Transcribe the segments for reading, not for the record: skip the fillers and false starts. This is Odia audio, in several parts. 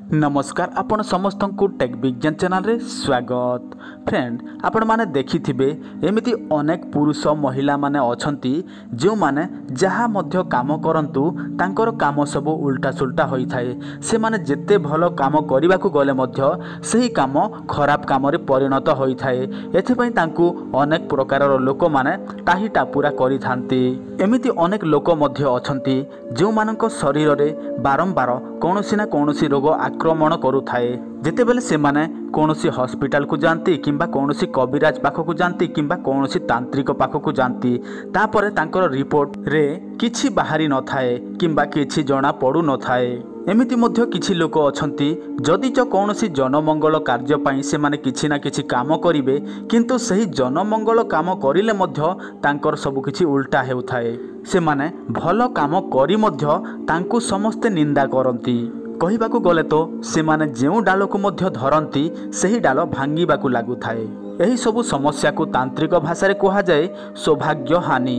ନମସ୍କାର, ଆପଣ ସମସ୍ତଙ୍କୁ ଟେକ୍ ବିଜ୍ଞାନ ଚ୍ୟାନେଲରେ ସ୍ୱାଗତ। ଫ୍ରେଣ୍ଡ, ଆପଣମାନେ ଦେଖିଥିବେ ଏମିତି ଅନେକ ପୁରୁଷ ମହିଳାମାନେ ଅଛନ୍ତି ଯେଉଁମାନେ ଯାହା ମଧ୍ୟ କାମ କରନ୍ତୁ, ତାଙ୍କର କାମ ସବୁ ଉଲ୍ଟା ସୁଲ୍ଟା ହୋଇଥାଏ। ସେମାନେ ଯେତେ ଭଲ କାମ କରିବାକୁ ଗଲେ ମଧ୍ୟ ସେହି କାମ ଖରାପ କାମରେ ପରିଣତ ହୋଇଥାଏ। ଏଥିପାଇଁ ତାଙ୍କୁ ଅନେକ ପ୍ରକାରର ଲୋକମାନେ ଟାହି ଟାପୁରା କରିଥାନ୍ତି। ଏମିତି ଅନେକ ଲୋକ ମଧ୍ୟ ଅଛନ୍ତି ଯେଉଁମାନଙ୍କ ଶରୀରରେ ବାରମ୍ବାର କୌଣସି ନା କୌଣସି ରୋଗ ଆକ୍ରମଣ କରୁଥାଏ। ଯେତେବେଳେ ସେମାନେ କୌଣସି ହସ୍ପିଟାଲକୁ ଯାଆନ୍ତି କିମ୍ବା କୌଣସି କବିରାଜ ପାଖକୁ ଯାଆନ୍ତି କିମ୍ବା କୌଣସି ତାନ୍ତ୍ରିକ ପାଖକୁ ଯାଆନ୍ତି, ତାପରେ ତାଙ୍କର ରିପୋର୍ଟରେ କିଛି ବାହାରି ନଥାଏ କିମ୍ବା କିଛି ଜଣା ପଡ଼ୁନଥାଏ। ଏମିତି ମଧ୍ୟ କିଛି ଲୋକ ଅଛନ୍ତି, ଯଦି ଚ କୌଣସି ଜନମଙ୍ଗଳ କାର୍ଯ୍ୟ ପାଇଁ ସେମାନେ କିଛି ନା କିଛି କାମ କରିବେ, କିନ୍ତୁ ସେହି ଜନମଙ୍ଗଳ କାମ କରିଲେ ମଧ୍ୟ ତାଙ୍କର ସବୁକିଛି ଉଲ୍ଟା ହେଉଥାଏ। ସେମାନେ ଭଲ କାମ କରି ମଧ୍ୟ ତାଙ୍କୁ ସମସ୍ତେ ନିନ୍ଦା କରନ୍ତି। କହିବାକୁ ଗଲେ ତ ସେମାନେ ଯେଉଁ ଡାଳକୁ ମଧ୍ୟ ଧରନ୍ତି, ସେହି ଡାଳ ଭାଙ୍ଗିବାକୁ ଲାଗୁଥାଏ। ଏହିସବୁ ସମସ୍ୟାକୁ ତାନ୍ତ୍ରିକ ଭାଷାରେ କୁହାଯାଏ ସୌଭାଗ୍ୟ ହାନି।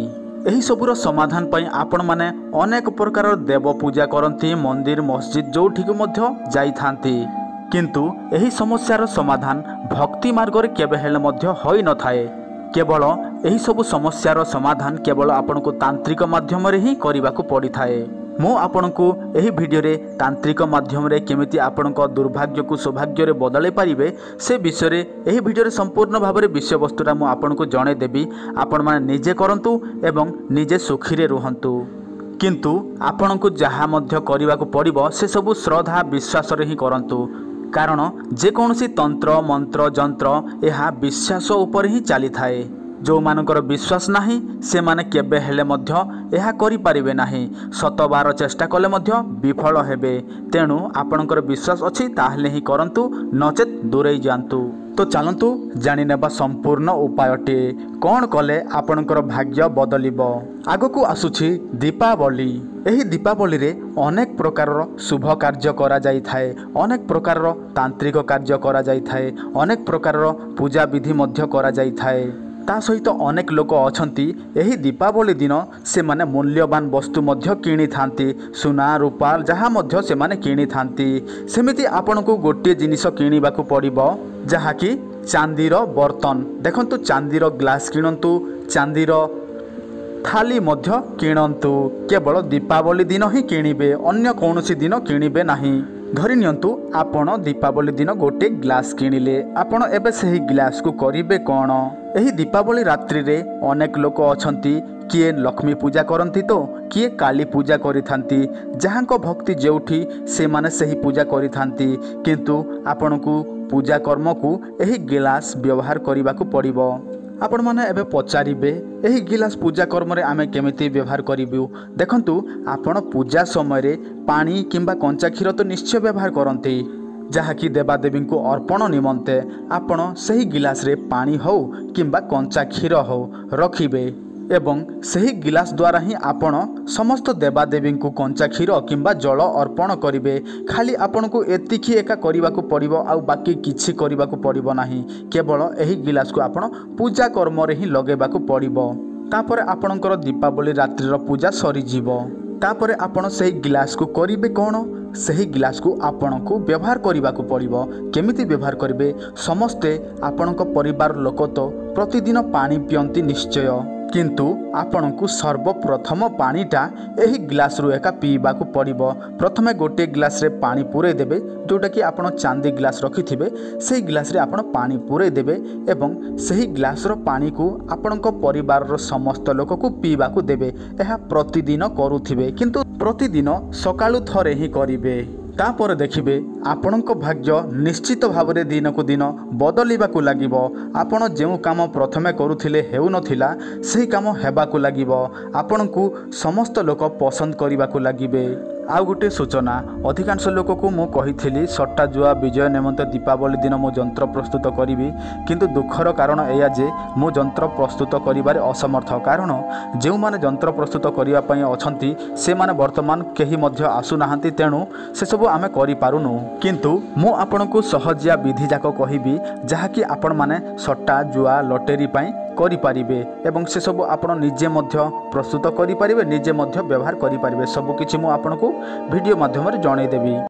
ଏହିସବୁର ସମାଧାନ ପାଇଁ ଆପଣମାନେ ଅନେକ ପ୍ରକାରର ଦେବ ପୂଜା କରନ୍ତି, ମନ୍ଦିର ମସଜିଦ ଯେଉଁଠିକୁ ମଧ୍ୟ ଯାଇଥାନ୍ତି, କିନ୍ତୁ ଏହି ସମସ୍ୟାର ସମାଧାନ ଭକ୍ତି ମାର୍ଗରେ କେବେ ହେଲେ ମଧ୍ୟ ହୋଇନଥାଏ। କେବଳ ଏହିସବୁ ସମସ୍ୟାର ସମାଧାନ କେବଳ ଆପଣଙ୍କୁ ତାନ୍ତ୍ରିକ ମାଧ୍ୟମରେ ହିଁ କରିବାକୁ ପଡ଼ିଥାଏ। ମୁଁ ଆପଣଙ୍କୁ ଏହି ଭିଡ଼ିଓରେ ତାନ୍ତ୍ରିକ ମାଧ୍ୟମରେ କେମିତି ଆପଣଙ୍କ ଦୁର୍ଭାଗ୍ୟକୁ ସୌଭାଗ୍ୟରେ ବଦଳାଇ ପାରିବେ, ସେ ବିଷୟରେ ଏହି ଭିଡ଼ିଓରେ ସମ୍ପୂର୍ଣ୍ଣ ଭାବରେ ବିଷୟବସ୍ତୁଟା ମୁଁ ଆପଣଙ୍କୁ ଜଣାଇଦେବି। ଆପଣମାନେ ନିଜେ କରନ୍ତୁ ଏବଂ ନିଜେ ସୁଖୀରେ ରୁହନ୍ତୁ, କିନ୍ତୁ ଆପଣଙ୍କୁ ଯାହା ମଧ୍ୟ କରିବାକୁ ପଡ଼ିବ ସେସବୁ ଶ୍ରଦ୍ଧା ବିଶ୍ୱାସରେ ହିଁ କରନ୍ତୁ, କାରଣ ଯେକୌଣସି ତନ୍ତ୍ର ମନ୍ତ୍ର ଯନ୍ତ୍ର ଏହା ବିଶ୍ୱାସ ଉପରେ ହିଁ ଚାଲିଥାଏ। ଯେଉଁମାନଙ୍କର ବିଶ୍ୱାସ ନାହିଁ, ସେମାନେ କେବେ ହେଲେ ମଧ୍ୟ ଏହା କରିପାରିବେ ନାହିଁ। ଶତବାର ଚେଷ୍ଟା କଲେ ମଧ୍ୟ ବିଫଳ ହେବେ। ତେଣୁ ଆପଣଙ୍କର ବିଶ୍ୱାସ ଅଛି ତାହେଲେ ହିଁ କରନ୍ତୁ, ନଚେତ୍ ଦୂରେଇ ଯାଆନ୍ତୁ। ତ ଚାଲନ୍ତୁ ଜାଣିନେବା ସମ୍ପୂର୍ଣ୍ଣ ଉପାୟଟିଏ, କ'ଣ କଲେ ଆପଣଙ୍କର ଭାଗ୍ୟ ବଦଳିବ। ଆଗକୁ ଆସୁଛି ଦୀପାବଳି। ଏହି ଦୀପାବଳିରେ ଅନେକ ପ୍ରକାରର ଶୁଭ କାର୍ଯ୍ୟ କରାଯାଇଥାଏ, ଅନେକ ପ୍ରକାରର ତାନ୍ତ୍ରିକ କାର୍ଯ୍ୟ କରାଯାଇଥାଏ, ଅନେକ ପ୍ରକାରର ପୂଜାବିଧି ମଧ୍ୟ କରାଯାଇଥାଏ। ତା ସହିତ ଅନେକ ଲୋକ ଅଛନ୍ତି, ଏହି ଦୀପାବଳି ଦିନ ସେମାନେ ମୂଲ୍ୟବାନ ବସ୍ତୁ ମଧ୍ୟ କିଣିଥାନ୍ତି, ସୁନା ରୂପା ଯାହା ମଧ୍ୟ ସେମାନେ କିଣିଥାନ୍ତି। ସେମିତି ଆପଣଙ୍କୁ ଗୋଟିଏ ଜିନିଷ କିଣିବାକୁ ପଡ଼ିବ, ଯାହାକି ଚାନ୍ଦିର ବର୍ତ୍ତନ। ଦେଖନ୍ତୁ, ଚାନ୍ଦିର ଗ୍ଲାସ୍ କିଣନ୍ତୁ, ଚାନ୍ଦିର ଥାଳି ମଧ୍ୟ କିଣନ୍ତୁ। କେବଳ ଦୀପାବଳି ଦିନ ହିଁ କିଣିବେ, ଅନ୍ୟ କୌଣସି ଦିନ କିଣିବେ ନାହିଁ। ଧରି ନିଅନ୍ତୁ ଆପଣ ଦୀପାବଳି ଦିନ ଗୋଟିଏ ଗ୍ଲାସ୍ କିଣିଲେ, ଆପଣ ଏବେ ସେହି ଗ୍ଲାସ୍କୁ କରିବେ କ'ଣ? ଏହି ଦୀପାବଳି ରାତ୍ରିରେ ଅନେକ ଲୋକ ଅଛନ୍ତି, କିଏ ଲକ୍ଷ୍ମୀ ପୂଜା କରନ୍ତି ତ କିଏ କାଳୀ ପୂଜା କରିଥାନ୍ତି। ଯାହାଙ୍କ ଭକ୍ତି ଯେଉଁଠି, ସେମାନେ ସେହି ପୂଜା କରିଥାନ୍ତି। କିନ୍ତୁ ଆପଣଙ୍କୁ ପୂଜା କର୍ମକୁ ଏହି ଗ୍ଲାସ୍ ବ୍ୟବହାର କରିବାକୁ ପଡ଼ିବ। ଆପଣମାନେ ଏବେ ପଚାରିବେ, ଏହି ଗିଲାସ ପୂଜା କର୍ମରେ ଆମେ କେମିତି ବ୍ୟବହାର କରିବୁ? ଦେଖନ୍ତୁ, ଆପଣ ପୂଜା ସମୟରେ ପାଣି କିମ୍ବା କଞ୍ଚା କ୍ଷୀର ତ ନିଶ୍ଚୟ ବ୍ୟବହାର କରନ୍ତି, ଯାହାକି ଦେବାଦେବୀଙ୍କୁ ଅର୍ପଣ ନିମନ୍ତେ। ଆପଣ ସେହି ଗିଲାସରେ ପାଣି ହେଉ କିମ୍ବା କଞ୍ଚା କ୍ଷୀର ହେଉ ରଖିବେ ଏବଂ ସେହି ଗିଲାସ ଦ୍ୱାରା ହିଁ ଆପଣ ସମସ୍ତ ଦେବାଦେବୀଙ୍କୁ କଞ୍ଚା କ୍ଷୀର କିମ୍ବା ଜଳ ଅର୍ପଣ କରିବେ। ଖାଲି ଆପଣଙ୍କୁ ଏତିକି ଏକା କରିବାକୁ ପଡ଼ିବ, ଆଉ ବାକି କିଛି କରିବାକୁ ପଡ଼ିବ ନାହିଁ। କେବଳ ଏହି ଗିଲାସକୁ ଆପଣ ପୂଜା କର୍ମରେ ହିଁ ଲଗାଇବାକୁ ପଡ଼ିବ। ତାପରେ ଆପଣଙ୍କର ଦୀପାବଳି ରାତ୍ରିର ପୂଜା ସରିଯିବ। ତାପରେ ଆପଣ ସେହି ଗ୍ଲାସକୁ କରିବେ କ'ଣ? ସେହି ଗ୍ଲାସକୁ ଆପଣଙ୍କୁ ବ୍ୟବହାର କରିବାକୁ ପଡ଼ିବ। କେମିତି ବ୍ୟବହାର କରିବେ? ସମସ୍ତେ ଆପଣଙ୍କ ପରିବାର ଲୋକ ତ ପ୍ରତିଦିନ ପାଣି ପିଅନ୍ତି ନିଶ୍ଚୟ, କିନ୍ତୁ ଆପଣଙ୍କୁ ସର୍ବପ୍ରଥମ ପାଣିଟା ଏହି ଗ୍ଲାସରୁ ଏକା ପିଇବାକୁ ପଡ଼ିବ। ପ୍ରଥମେ ଗୋଟିଏ ଗ୍ଲାସରେ ପାଣି ପୂରେଇ ଦେବେ, ଯେଉଁଟାକି ଆପଣ ଚାନ୍ଦି ଗ୍ଲାସ ରଖିଥିବେ, ସେହି ଗ୍ଲାସରେ ଆପଣ ପାଣି ପୂରେଇ ଦେବେ ଏବଂ ସେହି ଗ୍ଲାସର ପାଣିକୁ ଆପଣଙ୍କ ପରିବାରର ସମସ୍ତ ଲୋକକୁ ପିଇବାକୁ ଦେବେ। ଏହା ପ୍ରତିଦିନ କରୁଥିବେ, କିନ୍ତୁ ପ୍ରତିଦିନ ସକାଳୁ ଥରେ ହିଁ କରିବେ। ତାପରେ ଦେଖିବେ ଆପଣଙ୍କ ଭାଗ୍ୟ ନିଶ୍ଚିତ ଭାବରେ ଦିନକୁ ଦିନ ବଦଳିବାକୁ ଲାଗିବ। ଆପଣ ଯେଉଁ କାମ ପ୍ରଥମେ କରୁଥିଲେ ହେଉନଥିଲା, ସେହି କାମ ହେବାକୁ ଲାଗିବ। ଆପଣଙ୍କୁ ସମସ୍ତ ଲୋକ ପସନ୍ଦ କରିବାକୁ ଲାଗିବେ। ଆଉ ଗୋଟିଏ ସୂଚନା, ଅଧିକାଂଶ ଲୋକକୁ ମୁଁ କହିଥିଲି ସଟ୍ଟା ଜୁଆ ବିଜୟ ନିମନ୍ତେ ଦୀପାବଳି ଦିନ ମୁଁ ଯନ୍ତ୍ର ପ୍ରସ୍ତୁତ କରିବି, କିନ୍ତୁ ଦୁଃଖର କାରଣ ଏଇଆ ଯେ ମୁଁ ଯନ୍ତ୍ର ପ୍ରସ୍ତୁତ କରିବାରେ ଅସମର୍ଥ, କାରଣ ଯେଉଁମାନେ ଯନ୍ତ୍ର ପ୍ରସ୍ତୁତ କରିବା ପାଇଁ ଅଛନ୍ତି ସେମାନେ ବର୍ତ୍ତମାନ କେହି ମଧ୍ୟ ଆସୁନାହାନ୍ତି। ତେଣୁ ସେସବୁ ଆମେ କରିପାରୁନୁ। କିନ୍ତୁ ମୁଁ ଆପଣଙ୍କୁ ସହଜିଆ ବିଧି ଯାକ କହିବି, ଯାହାକି ଆପଣମାନେ ସଟ୍ଟା ଜୁଆ ଲଟେରୀ ପାଇଁ କରିପାରିବେ ଏବଂ ସେସବୁ ଆପଣ ନିଜେ ମଧ୍ୟ ପ୍ରସ୍ତୁତ କରିପାରିବେ, ନିଜେ ମଧ୍ୟ ବ୍ୟବହାର କରିପାରିବେ। ସବୁକିଛି ମୁଁ ଆପଣଙ୍କୁ ଭିଡ଼ିଓ ମାଧ୍ୟମରେ ଜଣାଇଦେବି।